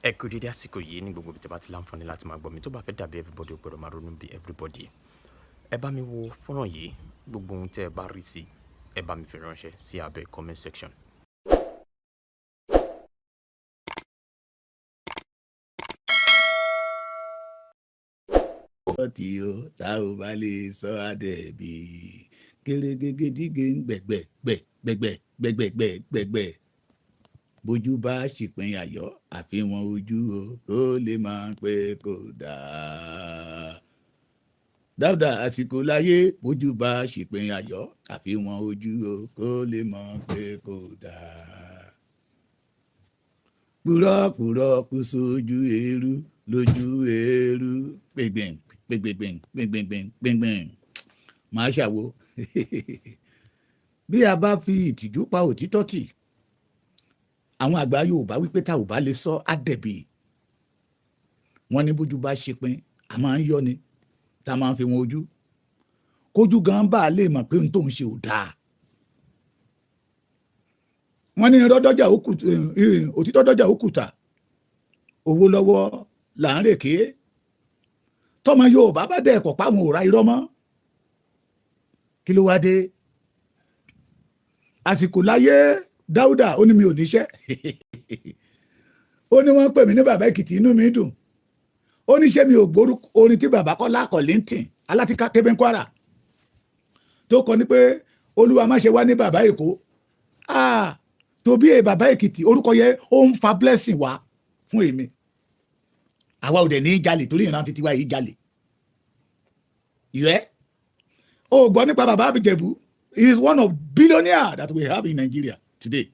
Ẹ kú dédé àsìkò yìí ní gbogbo ibi tí a bá ti láǹfààní láti máa gbọ́ mi. Tó bá fẹ́ dàbí everybody, ó gbọ́dọ̀ máa ronú bí everybody. Ẹ bá mi wo fọ́nrán yìí, gbogbo ohun tẹ́ ẹ bá rí sí, ẹ bá mi fi ránṣẹ́ sí abẹ́ comment section. Tí o tá ò bá lè sọ àdẹ̀bí kérégégédígé ń gbẹ̀gbẹ̀ gbẹ̀ gbẹ̀gbẹ̀ gbẹ̀gbẹ̀ gbẹ̀gbẹ̀ bójú bá ṣìpín ayọ̀ àfihàn ojú o kó lè máa pé kò dáa. Dáúdà àsìkò láyé bójú bá ṣìpín ayọ̀ àfihàn ojú o kó lè máa pé kò dáa. Purọ́purọ́ kú sójú eérú lójú eérú gbẹ̀gbẹ̀ gbẹ̀gbẹ̀gbẹ̀ gbẹ̀gbẹ̀gbẹ̀ gbẹ̀gbẹ̀ máa ṣàwo. Bí a bá fi ìtìjú pa òtítọ́ tì, àwọn àgbà Yorùbá wípé tá ò bá lè sọ á dẹ̀bi. Wọ́n ní bójú bá ṣe pin a máa ń yọ ni tá a máa ń fi wọn ojú kójú gan bá a lè mọ̀ pé ohun tó ń ṣe ò dáa. Wọ́n ní irọ́ dọ́jà òtítọ́ dọ́jà òkúta, owó lọ́wọ́ là ń rèké. Tọmọ Yorùbá bá dẹ̀ ẹ̀kọ́ páwọn ò ra irọ́ mọ́, kí ló wá dé? Àsìkò láyé Dáúdà ó ní mi ò níṣẹ́. Ó ní wọ́n pè mí ní bàbá Èkìtì, inú mi dùn. Ó ní ṣé mi ò gbórúkọ orin tí bàbá Kọ́lá Kollington Alátíká Kébé Kwara tó kọ ní pé Olúwa má ṣe wá ní bàbá Èkó, tóbi ẹ bàbá Èkìtì, orúkọ yẹ ó ń fa blessing wá fún èmi. Àwa ò dẹ̀ ní í jalè torí ìran títí wa yìí jalè. Ìrẹ́ o gbọ́ nípa bàbá Ìjẹ̀bú, he is one of billionaire that we have in Nigeria today.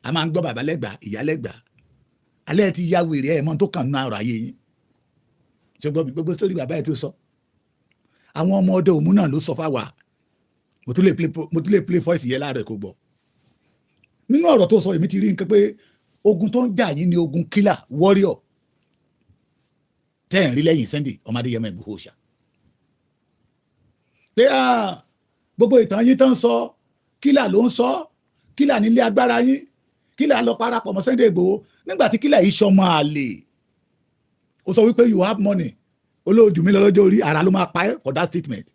A máa ń gbọ́ bàbá lẹ́gbàá, ìyá lẹ́gbàá, alẹ́ ti ya wèrè ẹ̀ mọ́ tó kàn nínú àrò ayé yín. Ṣùgbọ́n mi gbogbo sórí bàbá ẹ̀ tó sọ àwọn ọmọ ọdẹ òmù náà ló sọ fáwa. Mo tún lè play voice yẹn láàárọ̀ kó gbọ́. Nínú ọ̀rọ̀ tó sọ, èmi ti rí nǹkan pé ogun tó ń jà yín ni ogun killer warrior tẹ́ ẹ̀ ń rí lẹ́yìn Sunday ọmọ Adéyẹmọ Ìgbòho ṣá. Pé gbogbo ìtàn yín tó ń sọ, kílà ló ń sọ, kílà nílé agbára yín, kílà lọ parapọ̀ mọ́ Sunday Ìgbòho nígbà tí kílà yìí sọmọ àlè. Ó sọ wípé you have money, olóòjù mi lọ́jọ́ orí ara ló máa pa ẹ́ for that statement.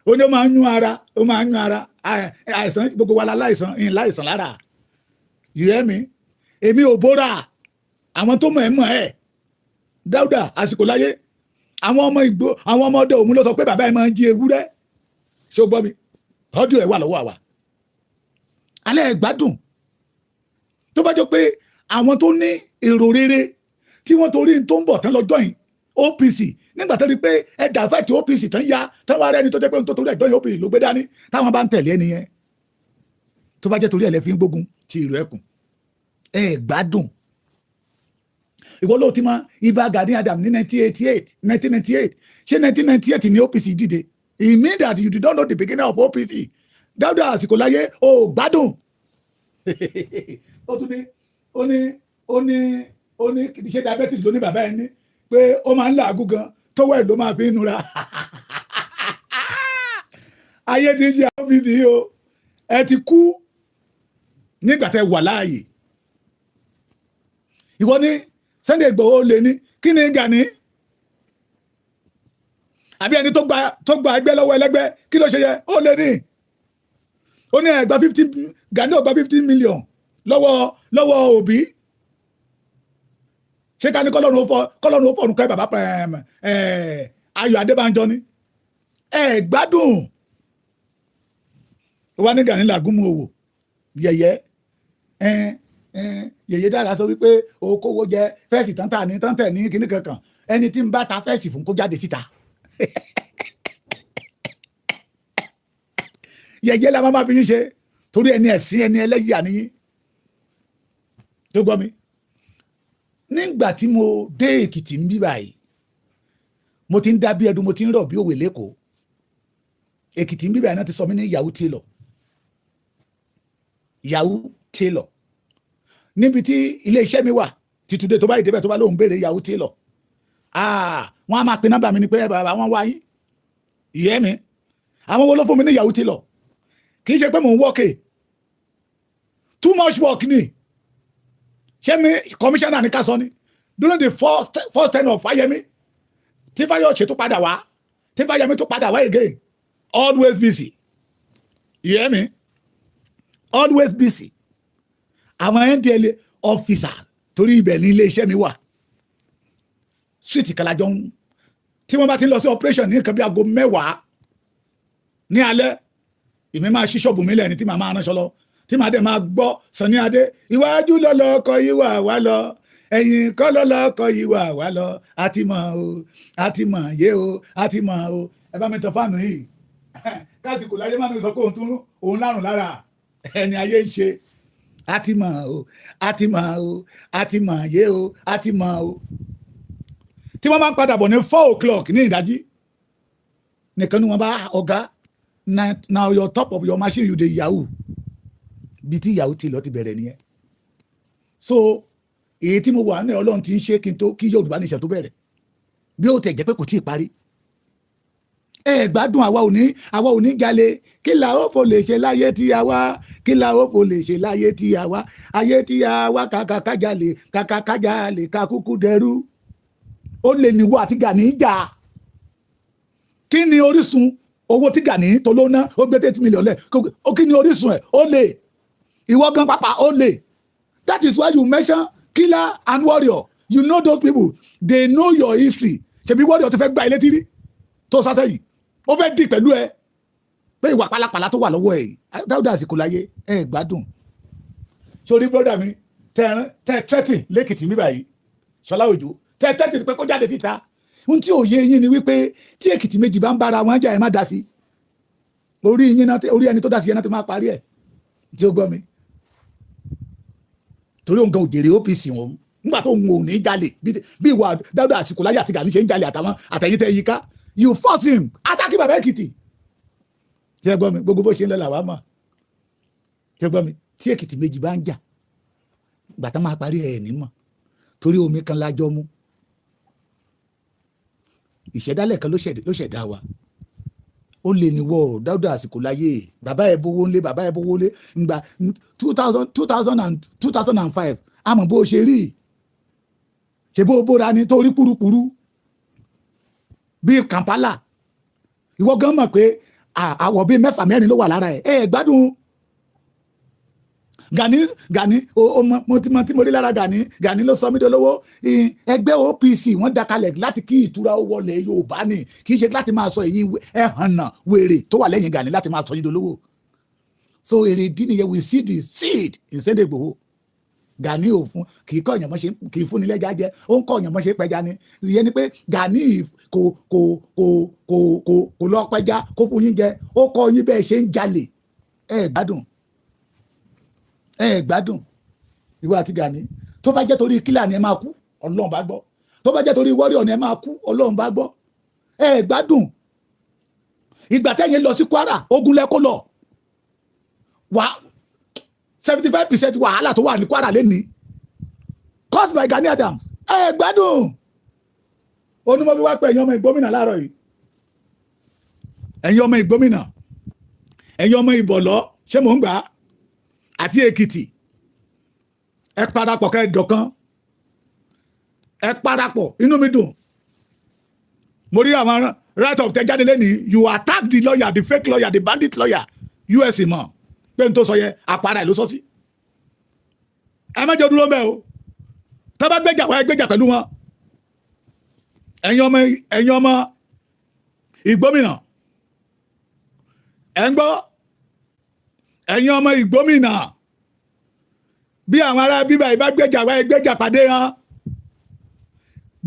Ó ní ó máa ń yún ara, ó máa ń yún ara, àìsàn gbogbo wa la láìsàn, ìyìn láìsàn lára. You hear me? Èmi ò bóra àwọn tó mọ̀ ẹ́ mọ̀ ẹ́. Dáúdà àsìkò láyé, àwọn ọmọ Ìgbò, àwọn ọmọ ọdẹ òun ló sọ pé bàbá ẹ máa ń jí ewúrẹ́. Ṣó gbọ́ mi? Ọdún ẹ̀ wà lọ́wọ́ àwa alẹ́ ẹ̀ gbádùn. Tó bá jọ pé àwọn tó ní èrò rere tí wọ́n torí tó ń bọ̀ tán lọ́jọ́ yìí OPC, nígbà tó rí pé ẹ dàfẹ́tì OPC tán ya tán wá rẹ́ni tó jẹ́ pé tó torí ẹ̀gbọ́n OPC ló gbé dání táwọn bá ń tẹ̀lé ẹni yẹn, tó bá jẹ́ torí ẹ̀ lẹ́ fi ń gbógun ti ìlú ẹkùn ẹ gbádùn. Ìwọ ló ti mọ Ìbà Gani Adams ní 1988, 1998. Ṣé 1998 ní OPC dìde? It mean that you did not know the beginning of OPC. Dáúdà àsìkò láyé, o gbádùn. Ó tún ní ó ní ó ní ó ní ṣé diabetes ló ní bàbá ẹ ní pé ó máa ń làágùn gan, tọwọ́ ẹ̀ ló máa fi ń nura. Ayé ti ń ṣe OPC o, ẹ ti kú nígbà tẹ wà láàyè. Ìwọ ní Sunday Igboho lè ní kí ni Gani àbí ẹni tó gba ẹgbẹ́ lọ́wọ́ ẹlẹ́gbẹ́, kí ló ṣe yẹ ó lè ní ó ní ẹgbà 50, Gani ò gba 50 million lọ́wọ́ Òbí. Ṣé ká ní kọ́lọ́run ó fọ̀run kẹ́ bàbá Ayọ̀ Adébánjọ ni? Ẹ gbádùn. Ó wá ní Gani làgúnmu òwò yẹ̀yẹ́. Yẹ̀yẹ́ dára sọ wípé o kówó jẹ fẹ́ẹ̀sì tán tà ní tán tẹ̀ ní kíní kankan, ẹni tí ń bá ta fẹ́ẹ̀sì fún kó jáde síta. Yẹ̀yẹ́ la máa fi yín ṣe torí ẹni ẹ̀sìn ẹni ẹlẹ́yà ni yín. Tó gbọ́ mi, nígbà tí mo dé Èkìtì ń bí báyìí, mo ti ń dá bí ẹdun, mo ti ń rọ̀ bí òwe lẹ́kọ̀ọ́. Èkìtì ń bí báyìí náà ti sọ mí ní Yahoo Tailor, Yahoo Tailor, níbi tí ilé iṣẹ́ mi wà títúndé. Tó bá ìdébẹ̀ tó bá lóun béèrè Yahoo Tailor, wọ́n á máa pe nọ́mbà mi ni pé bàbá wọn wá yín. Ìyẹ́ mi, àwọn wo ló fún mi ní Yahoo Tailor? Kì í ṣe pé mò ń wọ́ọ̀kì, too much work ni. Ṣé mi commissioner ní ká sọ ni? During the first term of Fáyẹmí, tí Fáyọ̀ṣe tó padà wá, tí Fáyẹmí tó padà wá again, always busy. You hear me? Always busy. Àwọn NDLEA officer, torí ibẹ̀ ní ilé iṣẹ́ mi wà, street kalajọ ń tí wọ́n bá ti ń lọ sí operation ní nǹkan bí aago 10 ní alẹ́, èmi máa ṣí ṣọ́ọ̀bù mi lẹ́ni tí màá máa ránṣọ lọ, tí màá dẹ̀ máa gbọ́ Sunny Adé: "Iwájú lọ́lọ́kọ̀ yìí wà wá lọ, ẹ̀yìn kọ́ lọ́lọ́kọ̀ yìí wà wá lọ, àti mọ̀ o, àti mọ̀ yé o, àti mọ̀ o." Ẹ bá mi tàn fan yìí kásìkò láyé má mi sọ pé òun tún òun lárùn lára ẹni ayé ń ṣe. Àti mọ̀ o, àti mọ̀ o, àti mọ̀ yé o, àti mọ̀ o. Tí wọ́n máa ń padà bọ̀ ní 4 o'clock ní ìdájí nìkan ni wọ́n bá ọ̀gá na your top of your machine, you dey yahoo. Bí tí yahoo ti lọ ti bẹ̀rẹ̀ nìyẹn. So èyí tí mo wà ní, Ọlọ́run ti ń ṣe kí n tó kí Yorùbá nation tó bẹ̀rẹ̀, bí ó tẹ̀ jẹ́ pé kò tí ì parí. Ẹ gbádùn. Àwa ò ní jalè. Kí la ó fò lè ṣe láyé tí a wá? Kí la ó fò lè ṣe láyé tí a wá? Ayé tí a wá, kàkà kájalè, kàkà kájalè, ká kúkú dẹrú. Ó lè níwọ àti Gani jà. Kí ni orísun owó tí Gani tó ló ná? Ó gbé 30 million lẹ̀. Ó kí ni orísun ẹ̀? Ó lè ìwọ gan pápá, ó lè. That is why you mention killer and warrior. You know those people, they know your history. Ṣebí warrior ti fẹ́ gba ilé tírí tó sá sẹ́yìn, ó fẹ́ dì pẹ̀lú ẹ pé ìwà pálapàla tó wà lọ́wọ́ ẹ̀. Dáúdà àsìkò láyé, ẹ gbádùn. Sórí brother mi tẹ tẹ tẹ́tì lẹ́kìtì mi báyìí, Ṣọlá Òjó, tẹ tẹ́tì pé kó jáde síta. Ohun tí òye yín ni wípé tí Èkìtì méjì bá ń bára wọn jà, ẹ má dá sí. Orí yín náà, orí ẹni tó dá sí yẹn náà ti máa parí ẹ̀. Tí ó gbọ́ mi, torí òun gan òjèrè OPC wọn nígbà tó ń wò ní jalè bí ìwà Dáúdà Àtìkù láyé àti Gani ṣe ń jalè, àtàwọn àtẹ̀yìn tẹ̀ yíká. You force him attack bàbá Èkìtì. Ṣé gbọ́ mi? Gbogbo bó ṣe ń lọ làwa mọ̀. Ṣé gbọ́ mi? Tí Èkìtì méjì bá ń jà, gbàtà máa parí ẹ̀ ní mọ̀, torí omi kan lájọ mú, ìṣẹ̀dálẹ̀ kan ló ṣẹ̀dá wa. Ó lè ní wọ Dáúdà àsìkò láyé. Bàbá ẹ̀ bówó ńlé, bàbá ẹ̀ bówó lé ngbà 2000, and 2005. Àmọ́ bó ṣe rí, ṣe bó bóra ni torí kúrúkúrú bíi Kampala. Ìwọ gan mọ̀ pé àwọ̀ bíi mẹ́fà mẹ́rin ló wà lára ẹ̀. Ẹ gbádùn. Gani, Gani o, mo ti mọ tí mo rí lára Gani. Gani ló sọ mí dolówó. Ẹgbẹ́ OPC wọ́n dá kalẹ̀ láti kí ìtura ó wọlé Yorùbá ni, kì í ṣe láti máa sọ èyí ẹ̀hànà wèrè tó wà lẹ́yìn Gani láti máa sọ yín dolówó. So èrè ìdí nìyẹn. We see the seed in Sunday Igboho. Gani ò fún, kì í kọ́ ọ̀yàn mọ́ ṣe, kì í fúnni lẹ́jà jẹ, ó ń kọ́ ọ̀yàn mọ́ ṣe pẹja ni. Ìyẹn ni pé Gani kò lọ pẹja kó fún yín jẹ, ó kọ́ yín bẹ́ẹ̀ ṣe ń jalè. Ẹ gbádùn, ẹ gbádùn. Ìwọ àti Gani, tó bá jẹ́ torí kílà ni ẹ máa kú, Ọlọ́run bá gbọ́. Tó bá jẹ́ torí warrior ni ẹ máa kú, Ọlọ́run bá gbọ́. Ẹ gbádùn. Ìgbà tẹ́yìn lọ sí Kwara, ogun lẹ́kọ́ lọ wà. 75% wàhálà tó wà ní Kwara lẹ́ni caused by Gani Adams. Ẹ gbádùn. Onímọ̀ fi wá pé ẹ̀yin ọmọ Ìgbómìnà láàárọ̀ yìí, ẹ̀yin ọmọ Ìgbómìnà, ẹ̀yin ọmọ Ìbọ̀lọ́, ṣé mò ń gbà á, àti Èkìtì, ẹ parapọ̀ kẹ́ ẹ dọ̀kan. Ẹ parapọ̀. Inú mi dùn, mo rí àwọn right of tẹjáde lẹ́ni. You attack the lawyer, the fake lawyer, the bandit lawyer. Us mọ̀ pé n tó sọ yẹ, àpárá ẹ̀ ló sọ sí. Ẹ má jẹ́ dúró mẹ́ o. Tá bá gbẹ́jà wá, ẹ gbẹ́jà pẹ̀lú wọn. Ẹ̀yin ọmọ Ìgbómìnà, ẹ̀ ń gbọ́? Ẹ̀yin ọmọ Ìgbómìnà, bí àwọn ará bíbá ìbá gbẹ́jà wá, ẹ gbẹ́jà pàdé hàn.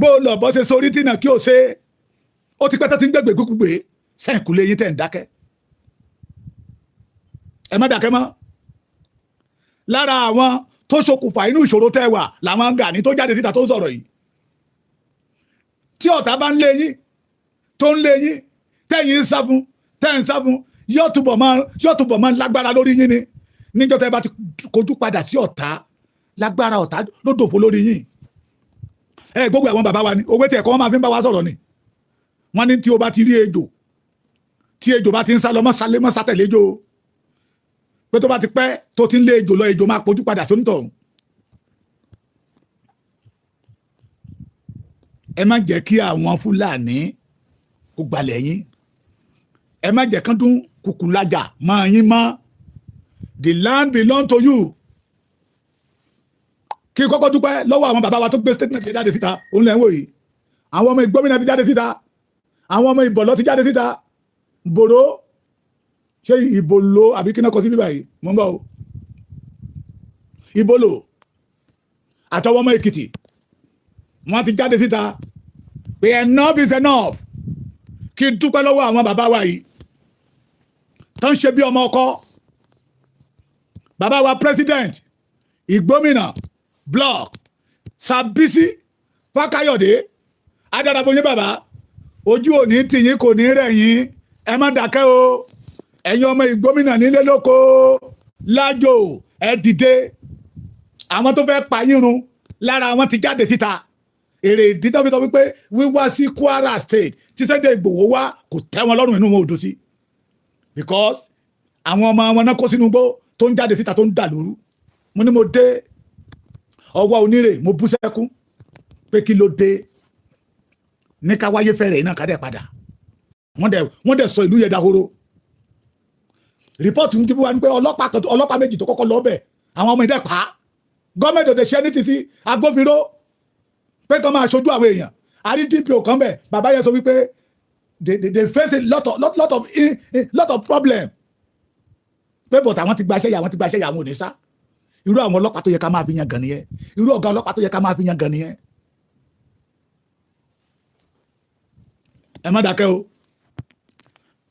Bó lọ bọ́ ṣe sórí tìǹà kí o ṣe, ó ti pẹ́ tó ti ń gbẹ̀gbẹ̀ gbúgbé sẹ́ǹkúlé yín tẹ̀ ń dákẹ́. Ẹ má dákẹ́ mọ́. Lára àwọn tó ṣokùnfà inú ìṣòro tẹ́ wà làwọn Gani tó jáde síta tó ń sọ̀rọ̀ yìí. Tí ọ̀tá bá ń lé yín, tó ń lé yín, tẹ́yìn ń sá fún, tẹ́ ń sá fún, yóò túbọ̀ máa lágbára lórí yín ni. Níjọ́ tẹ́ bá ti kojú padà sí ọ̀tá, lágbára ọ̀tá ló dòfo lórí yín. Ẹ gbogbo àwọn bàbá wa ni owó tí ẹ̀kọ́ wọn máa fi ń bá wa sọ̀rọ̀ ni. Wọ́n ní tí o bá ti rí ejò, tí ejò bá ti ń sá lọ, mọ́ sálé, mọ́ sátẹ̀lé ejò, pé tó bá ti pẹ́ tó ti ń lé ejò lọ, ejò máa pojú padà sóńtọ̀hún. Ẹ má jẹ́ kí àwọn Fúlàní kó gbalẹ̀ yín. Ẹ má jẹ́ kán dún kùkùlájà máa yín mọ́. The land belong to you. Kí kọ́kọ́ dúpẹ́ lọ́wọ́ àwọn bàbá wa tó gbé statement yẹn jáde síta. Òun lẹ́ ń wò yìí. Àwọn ọmọ Ìgbómìnà ti jáde síta, àwọn ọmọ Ìbọ̀lọ́ ti jáde síta. Bòró, ṣé Ìbòlò àbí kí náà kọ sí bíbá yìí? Mò ń bọ̀ o. Ìbòlò àtọwọ́ ọmọ Èkìtì, wọ́n ti jáde síta pé enough is enough. Kí n dúpẹ́ lọ́wọ́ àwọn bàbá wa yìí tó ń ṣe bí ọmọ ọkọ. Bàbá wa president Ìgbómìnà block, Sàbísí Fákáyọ̀dé adáraboyún, bàbá, ojú òní tìyín, kò ní rẹ̀ yín. Ẹ má dákẹ́ o. Ẹ̀yin ọmọ Ìgbómìnà nílé lóko lájò, ẹ dìde. Àwọn tó fẹ́ pa yín run lára àwọn ti jáde síta. Èrè ìdí tó fi sọ wípé wíwá sí Kwara State tí Sunday Igboho wá kò tẹ́ wọn lọ́rùn, inú wọn ò dùn sí, because àwọn ọmọ wọn náà kó sínú igbó tó ń jáde síta tó ń dà lóru. Mo ní mo dé ọwọ́ onírè, mo bú sẹ́kún pé kí ló dé ní ká wáyé fẹ́rẹ̀ iná ká dẹ̀ padà. Wọ́n dẹ̀ sọ ìlú yẹn dahoro. Report ń dìbò wa ní pé ọlọ́pàá kan, ọlọ́pàá méjì tó kọ́kọ́ lọ bẹ̀, àwọn ọmọ ìdẹ́ pa. Gọ́ọ̀mẹ̀ntì òde ṣe ní títí agbófinró pé kàn máa ṣojú àwọn èèyàn. Àrí DPO kan bẹ̀, bàbá yẹn sọ wípé they face a lot of problem, pé but àwọn ti gbaṣẹ́ yà, àwọn ti gbaṣẹ́ yà, àwọn ò ní sá. Irú àwọn ọlọ́pàá tó yẹ ká máa fi yan gan nìyẹn. Irú ọ̀gá ọlọ́pàá tó yẹ ká máa fi yan gan nìyẹn. Ẹ má dákẹ́ o.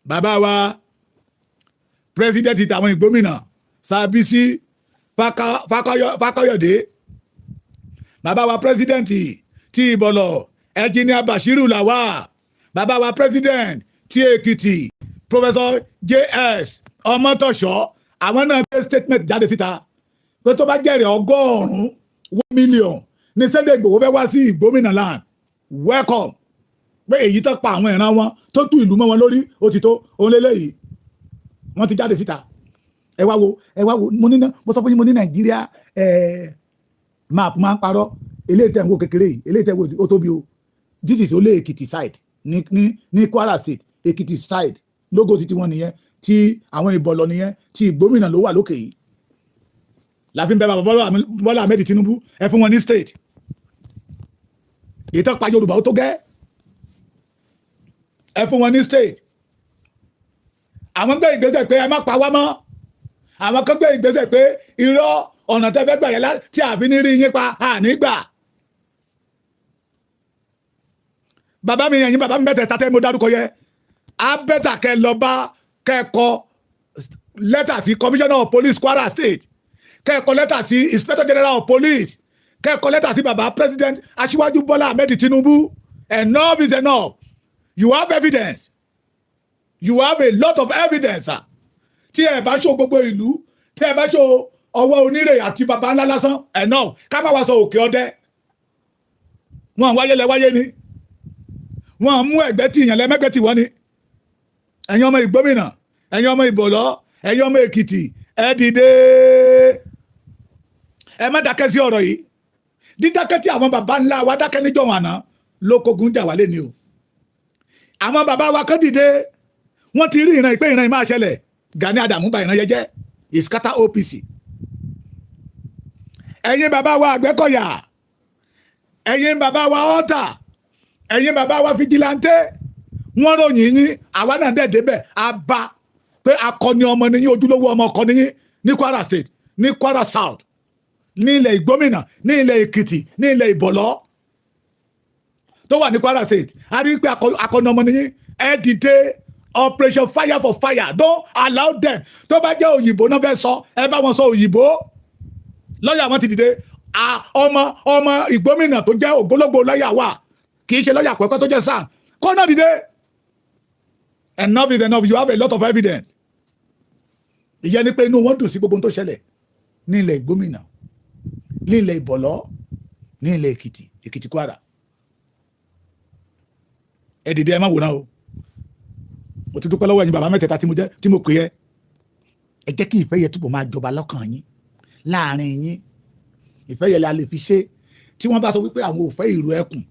Bàbá wa president tàwọn Ìgbómìnà, Sàbísí Fákọ́yọ̀dé, bàbá wa president ti Ìbọ̀lọ̀, Engineer Bashiru Lawal, bàbá wa president ti Èkìtì, Professor J.S. Ọmọtọ̀ṣọ́, àwọn náà gbé statement jáde síta pé tó bá jẹ́rìí 100 1 million ní Sunday Igboho fẹ́ wá sí Ìgbómìnà land, welcome, pé èyí tó pa àwọn ìran wọn, tó tú ìlú mọ́ wọn lórí, ó ti tó. Òun lélẹ́yìí, wọ́n ti jáde síta. Ẹ wá wo, ẹ wá wo. Mo ní, mo sọ fún yín, mo ní Nàìjíríà map máa ń parọ́. Eléyìí tẹ̀ ń wo kékeré yìí, eléyìí tẹ̀ ń wo ó tóbi o. This is olé Èkìtì side ní Kwara State, Èkìtì side. Logo ti tiwọn nìyẹn, tí àwọn Ìbọ̀lọ̀ nìyẹn, tí Ìgbómìnà ló wà lókè yìí. Láfi ń bẹ bàbá Bọ́lá Ahmed Tinubu, ẹ fún wọn ní state. Èyí tó pa Yorùbá ó tó gẹ́, ẹ fún wọn ní state. Àwọn gbé ìgbésẹ̀ pé ẹ má pa wá mọ́. Àwọn kan gbé ìgbésẹ̀ pé irọ́, ọ̀nà tẹ́ fẹ́ gbà yẹn tí àfi ní rí yín pa àní gbà. Bàbá mi, ẹ̀yin bàbá mi mẹ́tẹ̀ẹ̀ta tẹ́ mo dárúkọ yẹ, á better kẹ́ lọ bá kẹ́kọ̀ọ́ lẹ́tà sí Commissioner of Police Kwara State, kẹ́kọ̀ọ́ lẹ́tà sí Inspector General of Police, kẹ́kọ̀ọ́ lẹ́tà sí bàbá President Aṣíwájú Bọ́lá Ahmed Tinubu. Enough is enough. You have evidence, you have a lot of evidence, sir. Tí ẹ bá ṣó gbogbo ìlú, tí ẹ bá ṣó ọwọ́ onírè àti baba ńlá lásán, enough. Ká má wá sọ òkè ọdẹ. Wọn wáyé lẹ wáyé ni, wọn mú ẹgbẹ́ tí ìyàn lẹ́mẹ́gbẹ́ tí wọ́n ni. Ẹ̀yin ọmọ Ìgbómìnà, ẹ̀yin ọmọ Ìbọ̀lọ́, ẹ̀yin ọmọ Èkìtì, ẹ dìde, ẹ má dákẹ́ sí ọ̀rọ̀ yìí. Dídákẹ́ tí àwọn baba ńlá wa dákẹ́ níjọ́ wọn àná ló kógun jà wálé ni o. Àwọn baba wa kan dìde, wọ́n ti rí ìran ìpè, ìran ìmáa ṣẹlẹ̀. Gani Adamu ba ìran yẹn jẹ́, ìskátá OPC. Ẹ̀yin baba wa Àgbẹ̀kọ̀yà, ẹ̀yin baba wa ọ̀tà, ẹ̀yin baba wa vigilante, wọ́n ròyìn yín, àwa náà dẹ̀ débẹ̀, a bá pé akọni ọmọ ni yín, ojúlówó ọmọ ọkọ ni yín ní Kwara State, ní Kwara South, ní ilẹ̀ Ìgbómìnà, ní ilẹ̀ Èkìtì, ní ilẹ̀ Ìbọ̀lọ́ tó wà ní Kwara State. A rí pé akọni ọmọ ni yín. Ẹ dìde, operation fire for fire. Don't allow them. Tó bá jẹ́ òyìnbó náà fẹ́ sọ, ẹ bá wọn sọ òyìnbó. Lọ́yà wọn ti dìde. Ọmọ Ìgbómìnà tó jẹ́ ògbólógbò lọ́yà wà, kì í ṣe lọ́yà pẹ́pẹ́, tó jẹ́ SAN, kó náà dìde. Enough is enough. You have a lot of evidence. Ìyẹn ni pé inú wọn dùn sí gbogbo ohun tó ṣẹlẹ̀ ní ilẹ̀ Ìgbómìnà, ní ilẹ̀ Ìbọ̀lọ́, ní ilẹ̀ Èkìtì, Èkìtì Kwara. Ẹ dìde, ẹ má wòran o. Mo ti dúpẹ́ lọ́wọ́ ẹ̀yin bàbá mẹ́tẹ̀ẹ̀ta tí mo jẹ́ tí mo pè é. Ẹ jẹ́ kí ìfẹ́ yẹn túbọ̀ máa jọba lọ́kàn yín, láàrin yín. Ìfẹ́ yẹn la lè fi ṣe. Tí wọ́n bá sọ wípé àwọn ò fẹ́ ìrù ẹkùn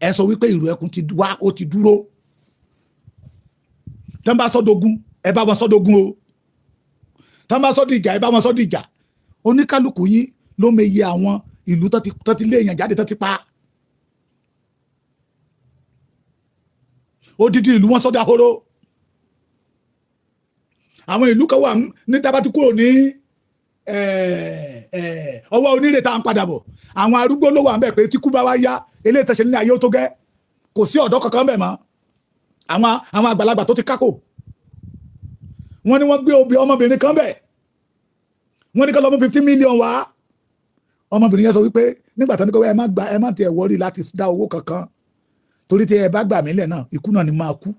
Ẹ sọ wípé ìrù ẹkùn ti wá, ó ti dúró. Tẹ́ ń bá sọ́dọ̀gún, ẹ bá wọn sọ́dọ̀gún o. Tẹ́ ń bá sọ́dọ̀ ìjà, ẹ bá wọn sọ́dọ̀ ìjà. Oníkálukú yín ló mọ iye àwọn ìlú tó ti lé èèyàn jáde, tó ti pa odidi ìlú wọn sọ́dọ̀ ahoro. Àwọn ìlú kan wà ní tábà ti kúrò ní ọwọ́ onírè tá à ń padà bọ̀, àwọn arúgbó ló wà ń bẹ̀ pé tí kú bá wá yá, eléyìí tẹ̀sẹ̀ ní ayé ó tó gẹ́, kò sí ọ̀dọ́ kankan bẹ̀ mọ́. Àwọn àgbàlagbà tó ti kákò, wọ́n ní wọ́n gbé obì ọmọbìnrin kan bẹ̀, wọ́n ní ká lọ mú 50 million wá. Ọmọbìnrin yẹn sọ wípé nígbà tó ní kó ẹ má gba, ẹ má tiẹ̀ worry láti dá owó kankan, torí tí ẹ bá gbà mí lẹ̀ náà, ikú náà ni máa kú,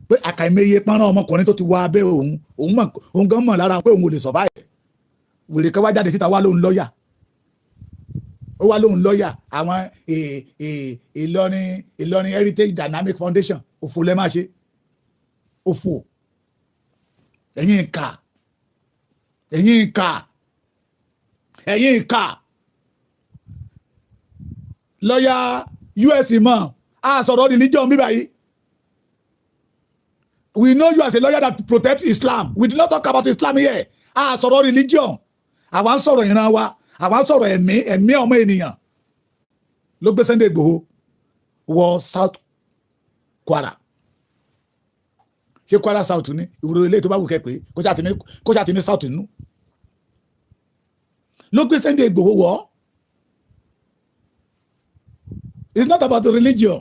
pé àkàìmọye pọ́nrán ọmọkùnrin tó ti wọ abẹ́ òun, òun mọ̀, òun gan mọ̀ lára pé òun ò lè survive. Wèrè kan wá jáde síta, wá lóun lọ́ọ̀yà, ó wá lóun lọ́ọ̀yà àwọn Ìlọrin Heritage Dynamic Foundation. Òfò lẹ́ máa ṣe, òfò. Ẹ̀yin ìkà, ẹ̀yin ìkà, ẹ̀yin ìkà. Lọ́ọ̀yà US mọ̀ a sọ̀rọ̀ religion bí báyìí. We know you as a lawyer that protects Islam. We do not talk about Islam here. A sọ̀rọ̀ religion, àwa ń sọ̀rọ̀ ìran wa, àwa ń sọ̀rọ̀ ẹ̀mí ọmọ ènìyàn. Ló gbé Sunday Igboho wọ South Kwara. Ṣé Kwara South ní ìwúrò ilé tó bá wù kẹ́ pé kó ṣáà ti ní South nínú ló gbé Sunday Igboho wọ. It's not about the religion.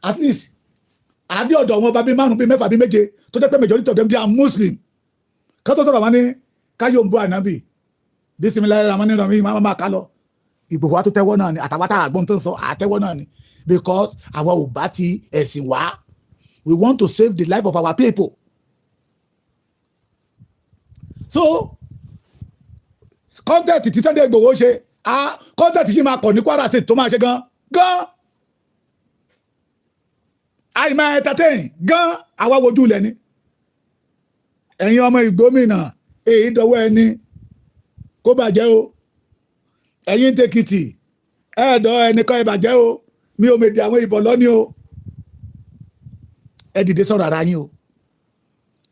At least àdé ọ̀dọ̀ wọn bá bí márùn, bí mẹ́fà, bí méje, tó jẹ́ pé majority of them, they are Muslim. Kátó sọ̀rọ̀ wọn ní káyọ̀ ń bọ́ ànábì bisimilayi ramani rami máa máa ká lọ. Ìgbòho wa tó tẹ́wọ́ náà ni, àtàwọn tá àgbọn tó ń sọ àtẹ́wọ́ náà ni, because àwa ò bá ti ẹ̀sìn wá. We want to save the life of our people. So content tí Sunday Igboho ṣe, content sì máa kọ̀ ní Kwara State tó máa ṣe gan gan, àìmáa entertain gan. Àwa wojú ilẹ̀ ni. Ẹ̀yin ọmọ ìgbómìnà, èyí dọwọ́ ẹni kó bàjẹ́ o. Ẹ̀yin tèkìtì, ẹ̀ẹ́dọ̀ ẹnìkan ìbàjẹ́ o. Mi ò mèdè àwọn ìbọn lọ́ní o. Ẹ dìde sọ̀rọ̀ ara yín o.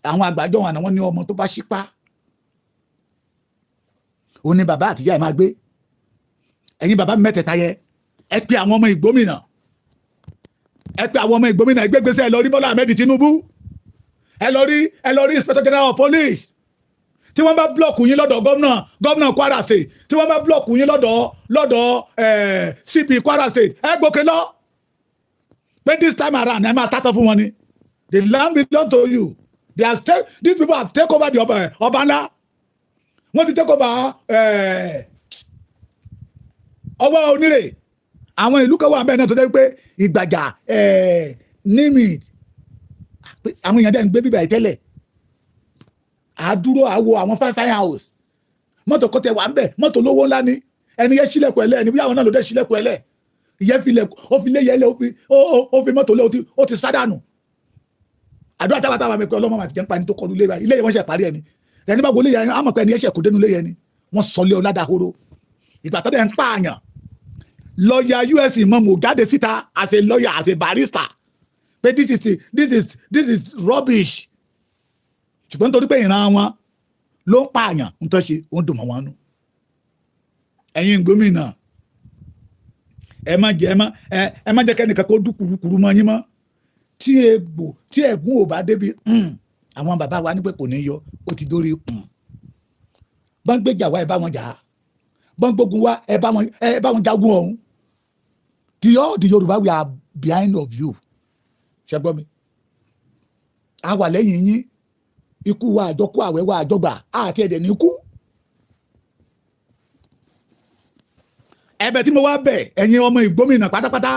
Àwọn àgbàjọ wọn àwọn ní ọmọ tó bá ṣípá òun ni bàbá àtìyá ẹ̀ máa gbé. Ẹ̀yin bàbá mi mẹ́tẹ̀ẹ̀ta yẹ, ẹ pé àwọn ọmọ ìgbómìnà, ẹ pé àwọn ọmọ ìgbómìnà, ẹgbẹ́gbèsè, ẹ lọ rí Bọ́lá Ahmed Tinubu, ẹ lọ rí Inspector General of Police. Tí wọ́n bá block yín lọ́dọ̀ gómìnà Kwara State, tí wọ́n bá block yín lọ́dọ̀ CP Kwara State, ẹ gbókè lọ pé this time around, ẹ máa tátọ́ fún wọn ni. The land belong to you. They have take, these people have take over the ọba ńlá. Wọ́n ti take over ọwọ́ onírè. Àwọn ìlú kan wà bẹ́ẹ̀ náà tó jẹ́ pé ìgbàjà name it, àwọn èèyàn dẹ̀ ń gbé bíbà yìí tẹ́lẹ̀. Àdúró àwo àwọn fine fine house, mọ́tò kọ́tẹ wà ń bẹ̀, mọ́tò lówó ńlá ni. Ẹni yẹn sílẹ̀kùn ẹlẹ́, ẹni bí àwọn náà ló dé sílẹ̀kùn ẹlẹ́, ìyẹn fi lẹ̀, ó fi lé yẹlẹ̀, ó fi mọ́tò lé, ó ti sádànù. Àdúrà táwa táwa mi pé ọlọ́mọ àti jẹ́ ń pa ẹni tó kọlu lé wa ilé yẹn, wọ́n ṣe parí ẹni ẹni bá wọlé yẹn, á mọ̀ pé ẹni yẹn ṣe kó dénú lé yẹn ni wọ́n sọ lé ọ̀làdàhoro. Ìgbà tó dẹ̀ ń pààyàn, lọ́ọ̀yà US mọ̀mọ́ jáde síta as a lawyer, as a barrister, pé this is rubbish. Ṣùgbọ́n nítorí pé ìran wọn ló ń pààyàn, ń tọ́ ṣe ó ń dùn mọ́ wọn nú. Ẹ̀yin gómìnà, ẹ má jẹ́ kẹ́nìkan kó dúkùrúkùrú mọ́ yín mọ́. Tí egbò tí ẹ̀gún ò bá débi, àwọn bàbá wa ní pé kò ní yọ, ó ti dórí. Bọ́n gbéjà wá, ẹ bá wọn jà á. Bọ́n gbógun wá, ẹ bá wọn jagun ọ̀hún. The all the Yorùbá, we are behind of you. Ṣe gbọ́ mi? A wà lẹ́yìn yín. Ikú wa àjọkú, àwẹ̀ wa àjọgbà, àti ẹ̀dẹ̀ ní kú. Ẹ̀bẹ̀ tí mo wá bẹ̀ ẹ̀yin ọmọ ìgbómìnà pátápátá,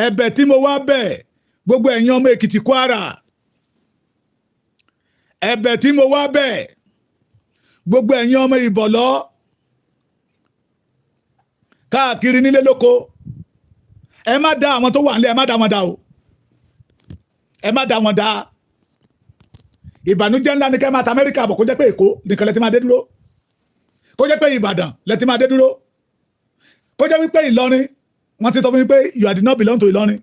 ẹ̀bẹ̀ tí mo wá bẹ̀ gbogbo ẹ̀yin ọmọ Èkìtì, Kwara, ẹ̀bẹ̀ tí mo wá bẹ̀ gbogbo ẹ̀yin ọmọ Ìbọ̀lọ́ káàkiri nílé lóko, ẹ má dá àwọn tó wà nílé, ẹ má dá wọn dá o, ẹ má dá wọn dá. Ìbànújẹ́ ńlá ni kẹ́ máa ta Amẹ́ríkà bọ̀, kó jẹ́ pé Èkó nìkan lẹ ti máa dé dúró, kó jẹ́ pé Ìbàdàn lẹ ti máa dé dúró. Kó jẹ́ wípé Ìlọrin, wọ́n ti sọ fún mi pé you are not belong to Ìlọrin,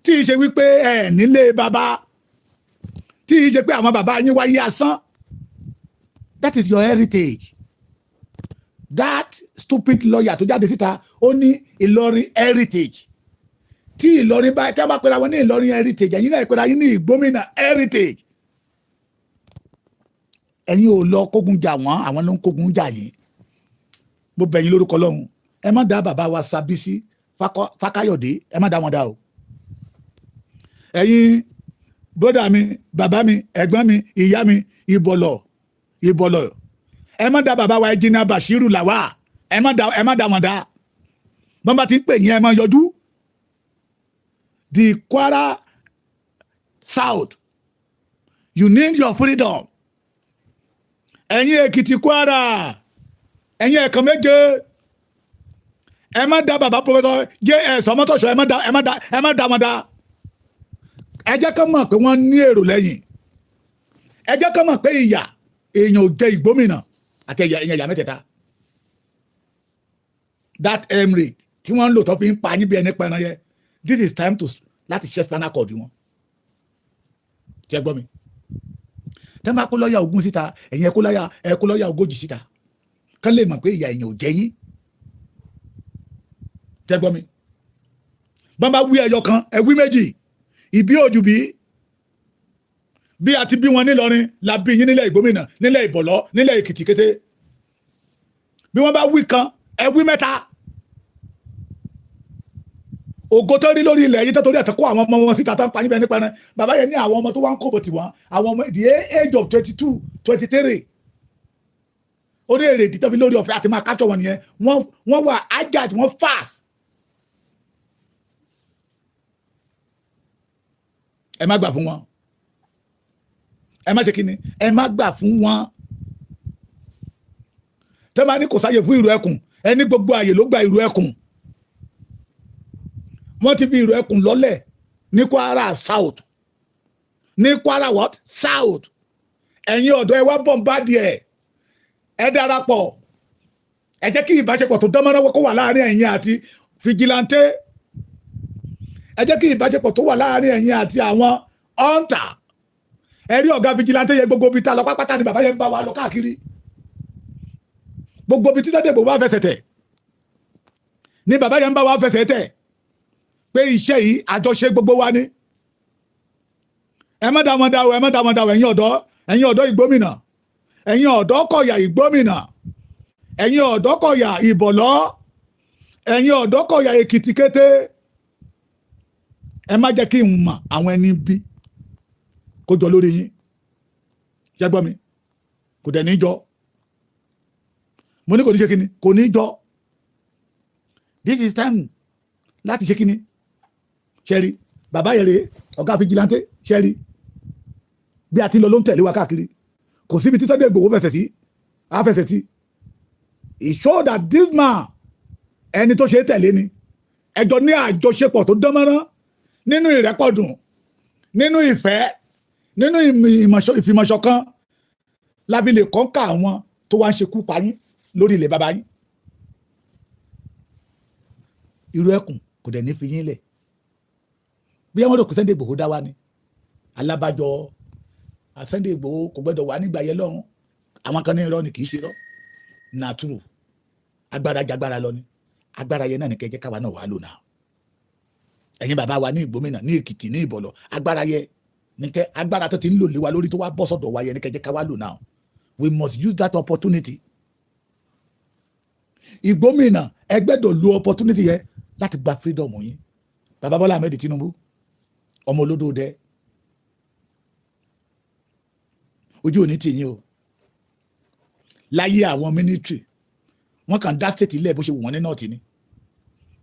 tí í ṣe wípé ẹ nílé bàbá, tí í ṣe pé àwọn bàbá yín wáyé asán. That is your heritage. That stupid lawyer tó jáde síta, ó ní Ìlọrin heritage. Tí Ìlọrin bá tí a bá pera wọn ní Ìlọrin heritage, ẹ̀yin náà pera yín ní Ìgbómìnà heritage. Ẹ̀yin ò lọ kógun jà wọ́n, àwọn ló ń kógun jà yín. Mo bẹ̀ yín lórúkọ Ọlọ́run, ẹ má dá bàbá wa Sábísí Fákáyọ̀dé, ẹ má dá wọn dá o. Ẹ̀yin bọ́dà mi, bàbá mi, ẹ̀gbọ́n mi, ìyá mi, Ìbọ̀lọ̀, Ìbọ̀lọ̀, ẹ má dá bàbá wa Ẹnjìnà Bashiru Làwà, ẹ má dá wọn dá. Bọ́n bá ti ń pè yín, ẹ má yọjú. The Kwara South, you need your freedom. Ẹ̀yin Èkìtì, Kwara, ẹ̀yin ẹ̀kan méje, ẹ má dá bàbá Professor J.S. Ọmọtọ́ṣọ, ẹ má dá wọn dá. Ẹ jẹ́ ká mọ̀ pé wọ́n ní èrò lẹ́yìn. Ẹ jẹ́ ká mọ̀ pé ìyà èèyàn ò jẹ Ìgbómìnà àti ẹ̀yà mẹ́tẹ̀ẹ̀ta. That emirate tí wọ́n ń lò tó fi ń pa yín bí ẹni pẹran yẹ, this is time to láti ṣe spinal cord wọn. Ṣé gbọ́ mi? Tẹ́ máa kó lọ́ọ̀yà 20 síta, ẹ̀yin ẹ kó lọ́ọ̀yà 40 síta, kán lè mọ̀ pé ìyà èèyàn ò jẹ yín. Ṣé gbọ́ mi? Bọ́n bá wí ẹyọ kan, ẹ wí méjì. Ìbí òjù bí bí a ti bí wọn nílọrin la bí yín nílẹ̀ Ìgbómìnà, nílẹ̀ Ìbọ̀lọ́, nílẹ̀ Èkìtì kété. Bí wọ́n bá wí kan, ẹ wí mẹ́ta. Ògo tó rí lórí ilẹ̀ yìí tó torí ẹ̀ tó kó àwọn ọmọ wọn síta tó ń pa yín bẹ́ẹ̀ nípa ẹran. Bàbá yẹn ní àwọn ọmọ tó wá ń kó bò tiwọn, àwọn ọmọ the age of 22, 23, ó ní èrè ìdí tó fi lórí ọ̀fẹ́ àti máa capture wọn nìyẹn. Wọ́n wà agile, wọ́n fast. Ẹ má gbà fún wọn. Ẹ má ṣe kíni, ẹ má gbà fún wọn. Tẹ́ bá ní kò sáyè fún ìrù ẹkùn, ẹ ní gbogbo àyè ló gba ìrù ẹkùn. Wọ́n ti fi ìrù ẹkùn lọ́lẹ̀ ní Kwara South, ní Kwara what? South. Ẹ̀yin ọ̀dọ́, ẹ wá bọ̀m̀bádìí ẹ̀, ẹ darapọ̀. Ẹ jẹ́ kí ìbáṣepọ̀ tó dánmọ́rán kó wà láàrin ẹ̀yin àti vigilante. Ẹ jẹ́ kí ìbáṣepọ̀ tó wà láàrin ẹ̀yin àti àwọn hunter. Ẹ rí ọ̀gá vigilante yẹn, gbogbo ibi tá a lọ pápátá ni bàbá yẹn ń bá wa lọ káàkiri. Gbogbo ibi tí Sunday Igboho bá fẹsẹ̀ tẹ̀ ni bàbá yẹn ń bá wa fẹsẹ̀ tẹ̀, pé iṣẹ́ yìí, àjọṣe gbogbo wa ni. Ẹ má dá wọn dá o, ẹ má dá wọn dá o. Ẹ̀yin ọ̀dọ́, ẹ̀yin ọ̀dọ́ Ìgbómìnà, ẹ̀yin ọ̀dọ́ kọ̀yà Ìgbómìnà, ẹ̀yin ọ̀dọ́ kọ̀yà Ìbọ̀lọ́, ẹ̀yin ọ̀dọ́ kọ̀yà Èkìtì kété, ẹ má jẹ́ kí n mọ̀ àwọn ẹni bí kó jọ lórí yín. Ṣé gbọ́ mi? Kò dẹ̀ ní jọ. Mo ní kò ní ṣe kíni, kò ní jọ. This is time láti ṣe kíni. Ṣẹ́rí bàbá yẹn rèé, ọ̀gá vigilante. Ṣẹ́rí bí a ti lọ ló ń tẹ̀lé wa káàkiri. Kò síbi tí Sunday Igboho fẹsẹ̀ sí, á fẹsẹ̀ sí. It show that this man, ẹni tó ṣe é tẹ̀lé ni. Ẹjọ́ ní àjọṣepọ̀ tó dánmọ́rán nínú ìrẹ́pọ̀dùn, nínú ìfẹ́, nínú ìfìmọ̀ṣọ̀kan láfi lè kọ́ńkà àwọn tó wá ń ṣekú pa yín lórí ilẹ̀ bàbá yín. Irú ẹkùn kò dẹ̀ ní fi yín lẹ̀. Bí wọ́n rò pé Sunday Igboho dá wa ni alábàjọ, Sunday Igboho kò gbẹ́dọ̀ wà nígbà yẹn lọ́hùn. Àwọn kan ní irọ́ ni, kì í ṣe irọ́, nàtúrù agbára jagbára lọ ni. Agbára yẹn náà ní kẹjẹ káwa náà wà lò náà. Ẹ̀yin bàbá wa ní Ìgbómìnà, ní Èkìtì, ní Ìbọ̀lọ̀, agbára yẹn ní kẹ, agbára tó ti ń lò lé wa lórí tó wá bọ́ sọ́dọ̀ wa yẹn ní kẹjẹ káwa lò náà. We must use that opportunity. Ìgbómìnà, ẹ gbẹ́dọ̀ lo opportunity yẹn láti gba freedom yín. Bàbá Bọ́lá Ahmed Tinubu, ọmọ olódò dẹ, ojú òní tì yín o. Láyé àwọn military, wọ́n kàn dá state ilẹ̀ bó ṣe wù wọ́n ní north ni,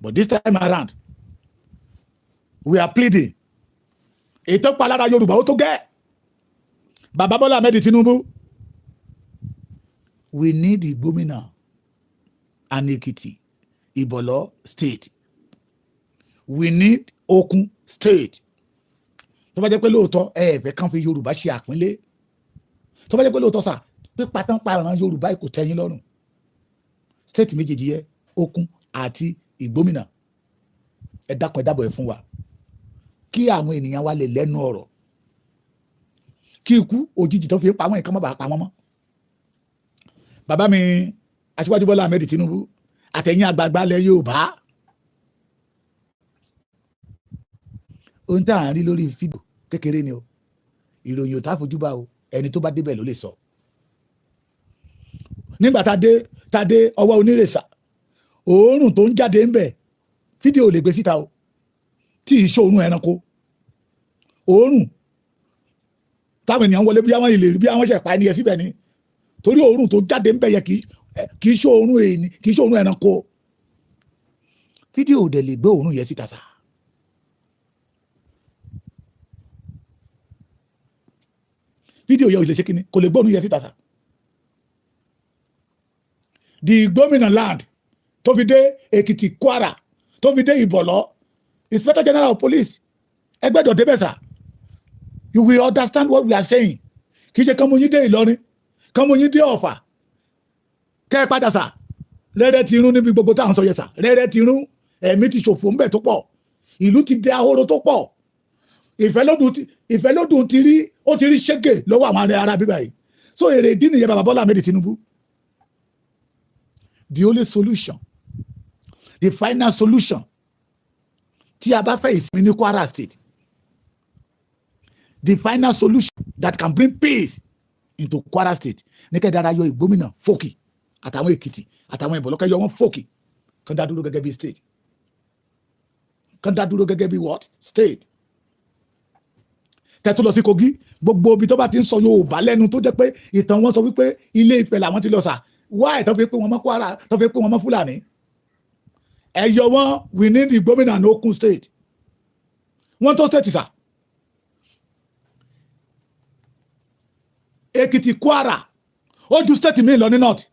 but this time around we are pleading. Ètò palára Yorùbá ó tó gẹ́. Bàbá Bọ́lá Ahmed Tinubu, we need Ìgbómìnà and Èkìtì, Ìbọ̀lọ́ state. We need Okun state. Tó bá jẹ́ pé lóòótọ́ ẹ fẹ́ kàn fi Yorùbá ṣe àpínlẹ̀, tó bá jẹ́ pé lóòótọ́ sà pípa tán pa ìran Yorùbá kò tẹ́ yín lọ́rùn, state méjèèjì yẹ, Okun àti Ìgbómìnà. Ẹ dákun, ẹ dábọ̀, ẹ fún wa kí àwọn ènìyàn wa lè lẹ́nu ọ̀rọ̀, kí ikú òjijì tó fi pa wọ́n nǹkan má bàa pa wọ́n mọ́. Bàbá mi Aṣíwájú Bọ́lá Ahmed Tinubu àtẹ̀yìn àgbààgbà ilẹ̀ Yorùbá, ohun tá à ń rí lórí fídíò kékeré ni o. Ìròyìn ò tá fojú bá o, ẹni tó bá débẹ̀ ló lè sọ. Nígbà tá a dé ọwọ́ onírèsà, òórùn tó ń jáde ń bẹ̀, fídíò ò lè gbé síta o, tí ì ṣòórùn ẹranko, òórùn táwọn ènìyàn wọlé bí àwọn ìlérí bí àwọn ṣe pa ẹni yẹn síbẹ̀ ni, torí òórùn tó jáde ń bẹ̀ yẹ kì í ṣòórùn èèní, kì í ṣòórùn ẹranko. Fídíò ò dẹ̀ lè gbé òórùn yẹn síta sá. Fídíò yẹn ò lè ṣe kíni, kò lè gbóòórùn yẹn síta sá. The Gómìnà land tó fi dé Èkìtì, Kwara, tó fi dé Ìbọ̀lọ́, Inspector General of Police, ẹ gbọ́dọ̀ débẹ̀ sá. You will understand what we are saying. Kì í ṣe kán mú yín dé Ìlọrin, kán mú yín dé Ọ̀fà, kẹ́ ẹ padà sà. Rẹ́rẹ́ ti rún níbi gbogbo tá à ń sọ yẹn sà. Rẹ́rẹ́ ti rún, ẹ̀mí ti ṣòfò ńbẹ̀ tó pọ̀, ìlú ti dẹ ahoro tó pọ̀. Ìfẹ́lódùn ti rí, ó ti rí ṣégè lọ́wọ́ àwọn ará bíbá yìí. So èrè ìdí nìyẹn, bàbá Bọ́lá Ahmed Tinubu, the only solution, the final solution, tí a bá fẹ́ ìsinmi ní Kwara State, the final solution that can bring peace into Kwara State, ní kẹ́ dára yọ Ìgbómìnà fòkì àtàwọn Èkìtì àtàwọn Ìbọ̀lọ́kẹ́, yọ wọ́n fòkì, kán dá dúró gẹ́gẹ́ bí state. Kán dá dúró gẹ́gẹ́ bí what? State. Kẹ́tù lọ sí Kogi, gbogbo ibi tó bá ti ń sọ Yorùbá lẹ́nu, tó jẹ́ pé ìtàn wọn sọ wípé Ilé Ifẹ̀ làwọn ti lọ sà wá ẹ̀, tó fi pé wọn mọ́ Kwara, tó fi pé wọn mọ́ Fúlàní, ẹ yọ wọn. We need the Ìgbómìnà and Okun State. Wọ́n tó state sà. Èkìtì, Kwara, ó ju state míì lọ ní north.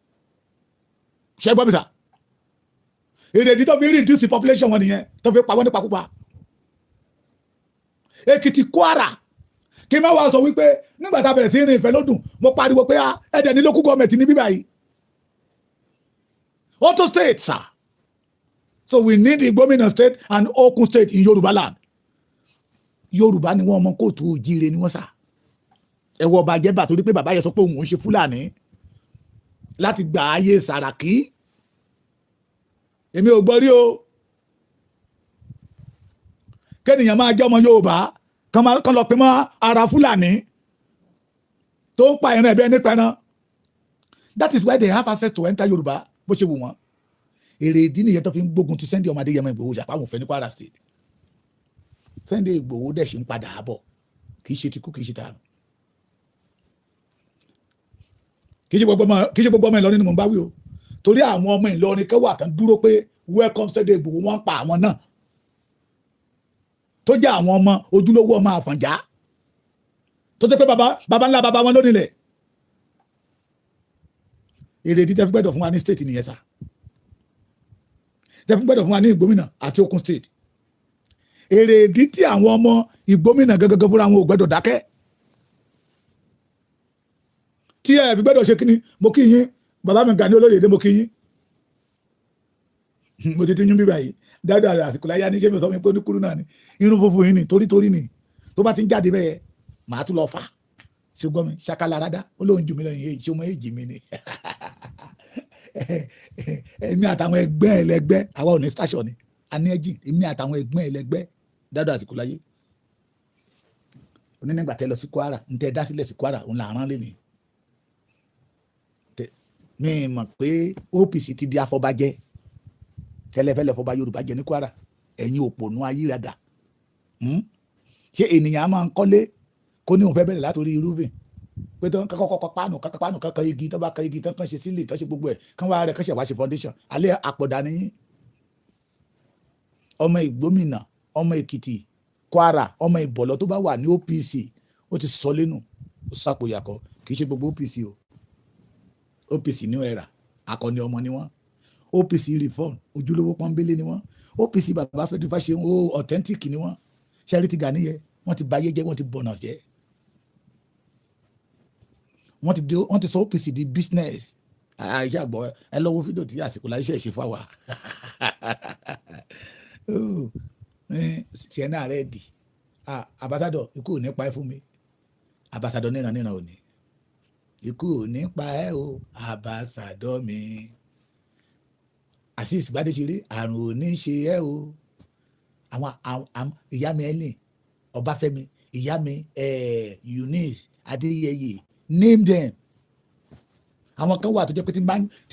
Ṣé gbọ́ mi sà? Èrèdí tó fi reduce population wọn nìyẹn, tó fi pa wọ́n nípakúpa. Èkìtì, Kwara, kí n má wàá sọ wípé nígbà tá a bẹ̀rẹ̀ sí rìn Ìfẹ́lódùn, mo pariwo pé ẹ̀dẹ̀ ní local government ní bíbá yìí, auto state sir. So we need the Ìgbómìnà State and Okun State in Yorùbá land. Yorùbá ni wọ́n, ọmọ kóòtù òjíire ni wọ́n sà. Ẹ wọ ọba jẹ́bà, torí pé bàbá yẹn sọ pé òun ń ṣe Fúlàní láti gba ayé Sàràkí. Èmi ò gbọ́ rí o, kẹ́nìyàn máa jẹ́ ọmọ Yorùbá kán lọ pé mọ́ ara Fúlàní tó ń pa ìran ẹ̀bí ẹni pẹran. That is why they have access to enter Yorùbá bó ṣe wù wọ́n. Èrè ìdí nìyẹn tó fi ń gbógun ti Sunday ọmọ Adéyẹmọ Ìgbòho, yàpá àwọn òfin ní Kwara State. Sunday Ìgbòho dẹ̀ ṣe ń padà bọ̀, kì í ṣe tikú, kì í ṣe tààrùn, kì í ṣe gbogbo ọmọ Ìlọrin ni mò ń bá wí o, torí àwọn ọmọ Ìlọrin kan wà tán dúró pé welcome Sunday Ìgbòho. Wọ́n ń pa àwọn náà tó jẹ́ àwọn ọmọ ojúlówó ọmọ Àfọ̀njá, tó jẹ́ pé baba baba ńlá baba wọn lónìí. Èrè ìdí tẹ́ fi gbẹ́dọ̀ fún wa ní state nìyẹn sá, tẹ́ fi gbẹ́dọ̀ fún wa ní Ìgbómìnà àti Okun State. Èrè ìdí tí àwọn ọmọ Ìgbómìnà gẹ́gẹ́ fúnra wọn ò gbẹ́dọ̀ dákẹ́, tí ẹ fi gbẹ́dọ̀ ṣe kíni. Mo kí yín, bàbá mi Gani Olóyèdè, mo kí yín. Mo ti ti yún bíbá yìí dáadáa. Àsìkò láyé ní ṣé mi sọ mi pé oníkúrú náà ni irun funfun yìí ni, torí ni tó bá ti ń jáde bẹ́ẹ̀, màá tún lọ fà. Ṣùgbọ́n mi ṣakalarada, ó lóun jù mí lọ yìí, ṣé ọmọ èjì mi ni èmi àtàwọn ẹgbẹ́ ẹlẹgbẹ́. Àwa ò ní station ni a ní ẹjì, èmi àtàwọn ẹgbẹ́ ẹlẹgbẹ́ dáadáa. Àsìkò láyé onínígbà tẹ lọ sí Kwara, ń tẹ dá sílẹ̀ sí Kwara, òun là ń rán lé ní mi mọ̀ pé OPC ti di afọbajẹ tẹ́lẹ̀fẹ́lẹ́ fọba Yorùbá jẹ ní Kwara. Ẹ̀yin òpònú ayírádà, Ṣé ènìyàn á máa ń kọ́lé kó ní òun fẹ́ bẹ̀rẹ̀ látòrí irúfin pé tó ń kọ́kọ́ kọ́kọ́ páànù, kọ́kọ́ páànù, kọ́kọ́ igi, tó bá kọ́ igi tó kàn ṣe sílẹ̀, tó ṣe gbogbo ẹ̀, kán wá rẹ̀, kán ṣe wá ṣe foundation alẹ́ àpọ̀dà nìyí? Ọmọ Ìgbómìnà, ọmọ Èkìtì, Kwara, ọmọ Ìbọ̀lọ́ tó bá wà ní OPC, ó ti sọ lẹ́nu, ó sàpòyàkọ. Kì í ṣe gbogbo OPC o. OPC New Era, akọni ọmọ ni wọ́n. OPC Reform, ojúlówó pọ́nbélé ni wọ́n. OPC bàbá Fẹ́mi Fáṣẹ̀hún o, authentic ni wọ́n. Ṣẹ́rí ti Gani yẹ, wọ́n ti bayé jẹ́, wọ́n ti bọ̀nà jẹ́, wọ́n ti sọ OPC di business. Àìsí àgbọ̀, ẹ lọ́wọ́ fídíò tí àsìkò láyé ṣe fáwa. Oh, sienna rẹ́ẹ̀dì. Ah, ambassador, ikú ò ní pa ẹ́ fún mi. Ambassador níran níran ò ní, ikú ò ní pa ẹ́ o, ambassador mi. Azeez Gbadéṣeré, àrùn ò ní ṣe ẹ́ o. Àwọn ìyá mi Ellen Ọbáfẹ́mi, ìyá mi Eunice Adéyẹyè, name them. Àwọn kan wà tó jẹ́ pé tí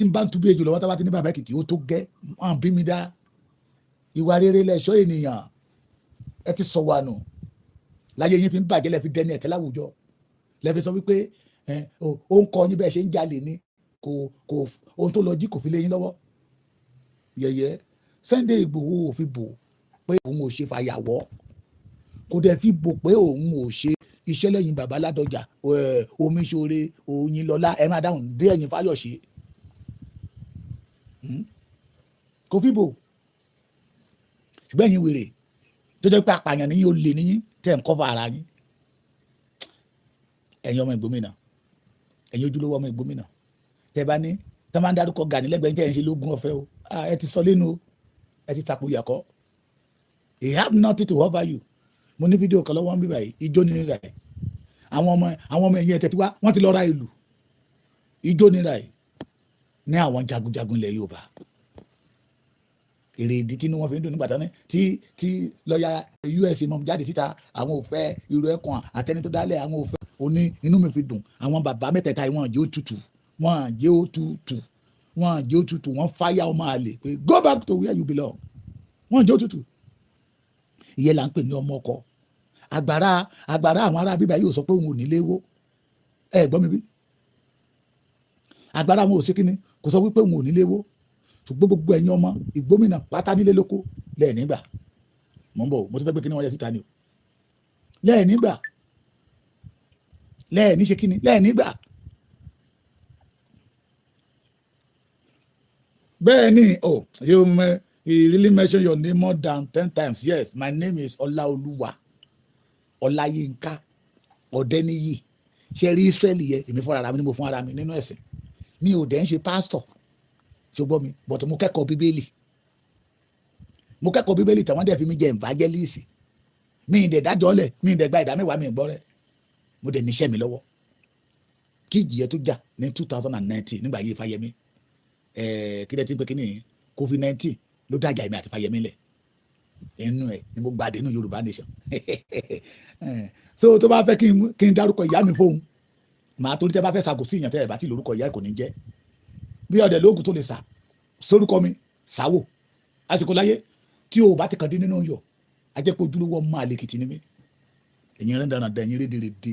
n bá ń túbú ejò lọ́wọ́, tá bá ti ní bàbá Èkìtì, ó tó gẹ́ wọn bí mi dá. Ìwà rere lẹ̀ṣọ́ ènìyàn. Ẹ ti sọ wà nù láyé yín fi ń bàjẹ́, lẹ́fi dẹni ẹ̀tẹ́ láwùjọ, lẹ́fi sọ wípé ó ń kọ yín bẹ́ẹ̀ ṣe ń jalè ni kò ohun tó lọ jí kò fi lé yín lọ́wọ́. Yẹ̀yẹ́ Sunday Igboho ò fi bò pé òun ò ṣe fàyàwọ́, kò dẹ̀ fi bò pé òun ò ṣe iṣẹ́ lẹ́yìn bàbá Ládọjà, Omiṣore, Oyinlọ́lá, ẹ máa dáhùn dé ẹ̀yìn Fáyọ̀ṣe. Kò fi bò. Ṣùgbọ́n ẹ̀yin wèrè tó jẹ́ pé apààyàn níyìn, ó lè níyìn, tẹ̀ ń kọ́fà ara yín. Ẹ̀yin ọmọ Ìgbómìnà, ẹ̀yin ojúlówó ọmọ Ìgbómìnà, tẹ́ bá ní tẹ́ máa ń dárúkọ Gani lẹ́gbẹ̀ẹ́ tẹ́ ẹ̀ ń ṣe lógún ọ̀fẹ́ o. Ẹ ti sọ lẹ́nu o, ẹ ti tapò yàkọ́. He have nothing to offer you. Mo ní fídíò kan lọ́wọ́ ń bíbà yìí, ijó nira ẹ̀. Àwọn ọmọ ẹ̀yìn ẹ̀tẹ̀ tí wá, wọ́n ti lọ ra ìlú ijó nira ẹ̀ ní àwọn jagunjagun ilẹ̀ Yorùbá. Èrè ìdí tí inú wọn fi ń dùn nígbà tán ní tí lọ́ọ̀yà USA mọ̀ jáde síta, àwọn ò fẹ́ irú ẹ̀kan àtẹni tó dálẹ̀, àwọn ò fẹ́ òní. Inú mi fi dùn. Àwọn bàbá mẹ́tẹ̀ẹ̀ta yìí, wọ́n jẹ́ òtútù, wọ́n jẹ́ òtútù, wọ́n jẹ́ òtútù. Wọ́n fáyà ọmọ àlè pé go back to where you belong. Wọ́n jẹ́ òtútù. Ìyẹn là ń pè ní ọmọ ọkọ. Àgbàrá àwọn ará bíbá yóò sọ pé òun ò ní léwó. Ẹ gbọ́ mi bí àgbàrá àwọn ò sí kíni, kò sọ wípé òun ò ní léwó. Ṣùgbọ́n gbogbo ẹ̀yin ọmọ Ìgbómìnà pátá nílé lóko lẹ́ẹ̀ nígbà mọ̀ ń bọ̀, mo ti fẹ́ gbé kíní wọ́n yẹ síta ni o. Lẹ́ẹ̀ nígbà, lẹ́ẹ̀ ní ṣe kíni, lẹ́ẹ̀ nígbà. Bẹ́ẹ̀ ni, oh, you may he really mention your name more than 10 times. Yes, my name is Ọláolúwa Ọláyínká Ọ̀dẹ́níyì. Ṣe rí Israẹli yẹ, èmi fúnra mi ni mo fún ara mi nínú ẹ̀sìn. Mi ò dẹ̀ ń ṣe pásítọ̀, ṣùgbọ́n mi but mo kẹ́kọ̀ọ́ Bíbélì. Mo kẹ́kọ̀ọ́ Bíbélì tàwọn dẹ̀ fi mi jẹ evangelist. Mi ì dẹ̀ dájọ́ lẹ̀, mi ì dẹ̀ gba ìdá mẹ́wàá, mi ì gbọ́ rẹ̀. Mo dẹ̀ níṣẹ́ mi lọ́wọ́. Kí ìjìyẹ tó jà ní 2019, nígbà yìí Fáyẹmí, kí lẹ ti ń pè kí ni, COVID-19 ló dájà èmi àti Fáyẹmí lẹ̀. Inú ẹ̀ ni mo gbàdé inú Yorùbá nation. So tó bá fẹ́ kí n dárúkọ ìyá mi fóun, màá torí tẹ́ bá fẹ́ ṣàgò sí ìyàn, tẹ́ ẹ̀ bá ti lórúkọ ìyá ẹ̀ kò ní jẹ́ bí ọ̀dẹ̀ lóògùn tó lè sà sórúkọ mi sáwò. Àsìkò láyé tí o bá ti kàn dín nínú yọ, ajẹ́pọ̀ ojúlówó ọmọ àlèkìtì ni mí. Ẹ̀yin rẹ̀ dáná, ẹ̀yin rédèrèdè,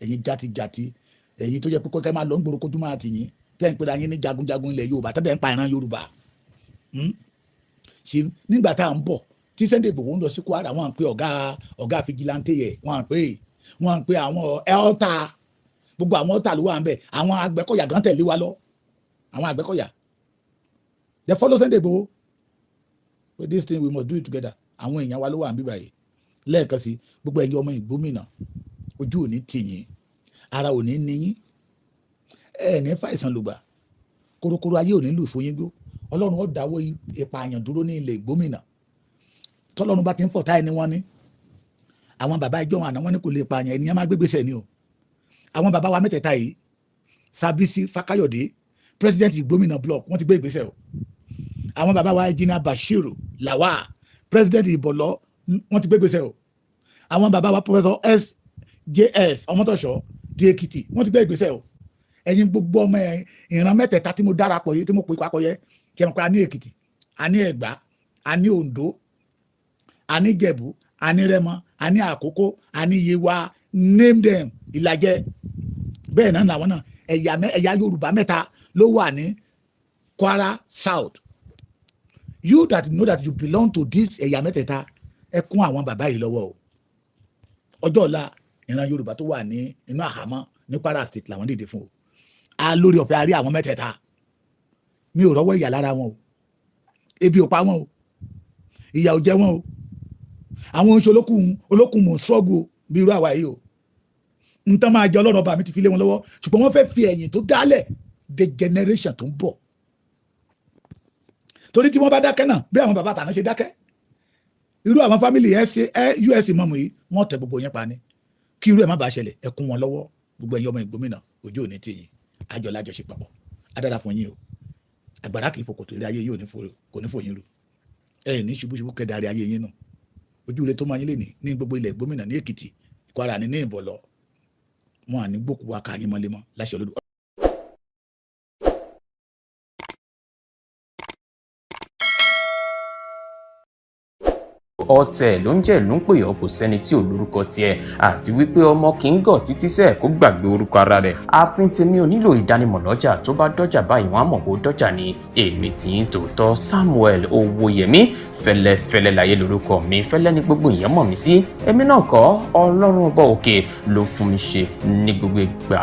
ẹ̀yin játijàti, ẹ̀yin tó jẹ́ pé kọ́kẹ́ máa lọ ń gbòòrò kójú máa tì yín, tẹ́ ń pera yín ní jagunjagun ilẹ̀ Yorùbá, tẹ́ ń pa ìran Yorùbá. Ṣe nígbà tá à ń bọ̀ tí Sunday Igboho ń lọ sí Kwara, wọ́n à ń pe ọ̀gá vigilante yẹ, wọ́n à ń pe àwọn ẹ̀ọ́ta, gbogbo àwọn ọ̀tá ló wà ń bẹ̀. Àwọn Àgbẹ̀kọ̀yà gan tẹ̀lé wa lọ. Àwọn Àgbẹ̀kọ̀yà, they follow Sunday Igboho, but this thing, we must do it together. Àwọn èèyàn wa ló wà ń bíbà yìí. Lẹ́ẹ̀kan sí, gbogbo ẹ̀yin ọmọ Ìgbómìnà, ojú ò ní tì yín, ara ò ní ní yín, ẹ ní fàìsàn lùgbà, korokoro ayé ò ní lù fún yín gbó. Ọlọ́run ó dáwọ́ ìpààyàn dúró ní ilẹ̀ Ìgbómìnà. Tọ́lọ́run bá ti ń fọ̀tá ẹni, wọ́n ní àwọn bàbá ìjọ wọn àná, wọn ní kò lè pààyàn, ènìyàn máa gbégbèsè ni o. Àwọn bàbá wa mẹ́tẹ̀ẹ̀ta yìí, Sabisi Fakayode, president Ìgbómìnà block, wọ́n ti gbé ìgbésẹ̀ o. Àwọn bàbá wa engineer Bashiru Lawal, president Ìbọ̀lọ́, wọ́n ti gbé ìgbésẹ̀ o. Àwọn bàbá wa Professor SJS Ọmọtọ̀ṣọ́ di Èkìtì, wọ́n ti gbé ìgbésẹ̀ o. Ẹ̀yin gbogbo ọmọ ìran mẹ́tẹ̀ẹ̀ta tí mo dárapọ̀ yìí, tí mo pè papọ̀ yẹ kí ẹ mọ̀ pé a ní Èkìtì, a ní Ẹ̀gbá, a ní Oǹdó, a ní Ìjẹ̀bú, a ní Rẹ́mọ, a ní Àkókó, a ní Yewa, name them, Ìlàjẹ. Bẹ́ẹ̀ náà làwọn náà, ẹ̀yà Yorùbá mẹ́ta ló wà ní Kwara South. You that know that you belong to this ẹ̀yà mẹ́tẹ̀ẹ̀ta, ẹ kún àwọn bàbá yìí lọ́wọ́ o. Ọjọ́ ọ̀la ìran Yorùbá tó wà ní inú àhámọ́ ní Kwara State làwọn dìde fún o. A lórí ọ̀fẹ́ a rí àwọn mẹ́tẹ̀ẹ̀ta. Mi ò rọ́wọ́ ìyà lára wọn o. Ebi ò pa wọn o, ìyà ò jẹ wọn o. Àwọn oṣù olókùn olókùn mò ń ṣọ́gun o, bí irú àwa yìí o. N tán máa jẹ, Ọlọ́run ọba mi ti fi lé wọn lọ́wọ́, ṣùgbọ́n wọ́n fẹ́ fi ẹ̀yìn tó dálẹ̀ de generation tó ń bọ̀. Torí tí wọ́n bá dákẹ́ náà, bí àwọn bàbá tàná ṣe dákẹ́, irú àwọn family ẹ ṣe ẹ us mọ̀mù yìí, wọ́n tẹ gbogbo yẹn pa ni. Kí irú ẹ̀ má bàa ṣẹlẹ̀, ẹ kún wọn lọ́wọ́. Gbogbo ẹ̀yin ọmọ ìgbómìnà, ojú òní tì yín, àjọ lájọṣe papọ̀, adára fún yín o. Àgbàrá kì í fòkòtò eré ayé yìí kò ní fòyín ru. Ẹ ní ṣubúṣubú kẹdàrí ayé yín nù. Ojú rẹ tó máa yín lè ní gbogbo ilẹ̀ gómìnà, ní Èkìtì, Kwara, ní Ìbọ̀lọ̀, wọn à ní gbókù wa ká yín mọ́lẹ́mọ́ láṣẹ olódù. Ọ̀tẹ̀ ló ń jẹ́ ìlú ń pè ọ́, kò sẹ́ni tí ò lórúkọ tiẹ̀, àti wípé ọmọ kì í gọ̀ títí sẹ́ẹ̀ kó gbàgbé orúkọ ara rẹ̀. Ààfin tèmi ò nílò ìdánimọ̀ lọ́jà, tó bá dọ́jà báyìí wọ́n á mọ̀ kó dọ́jà ni. Èmi tì í tòótọ́, Samuel Owóyẹmí Fẹ́lẹ́fẹ́lẹ́ láyé lórúkọ mi, fẹ́lẹ́ ní gbogbo èèyàn mọ̀ mí sí. Èmi náà kọ́, Ọlọ́run ọba òkè ló fún mi ṣe ní gbogbo ìgbà.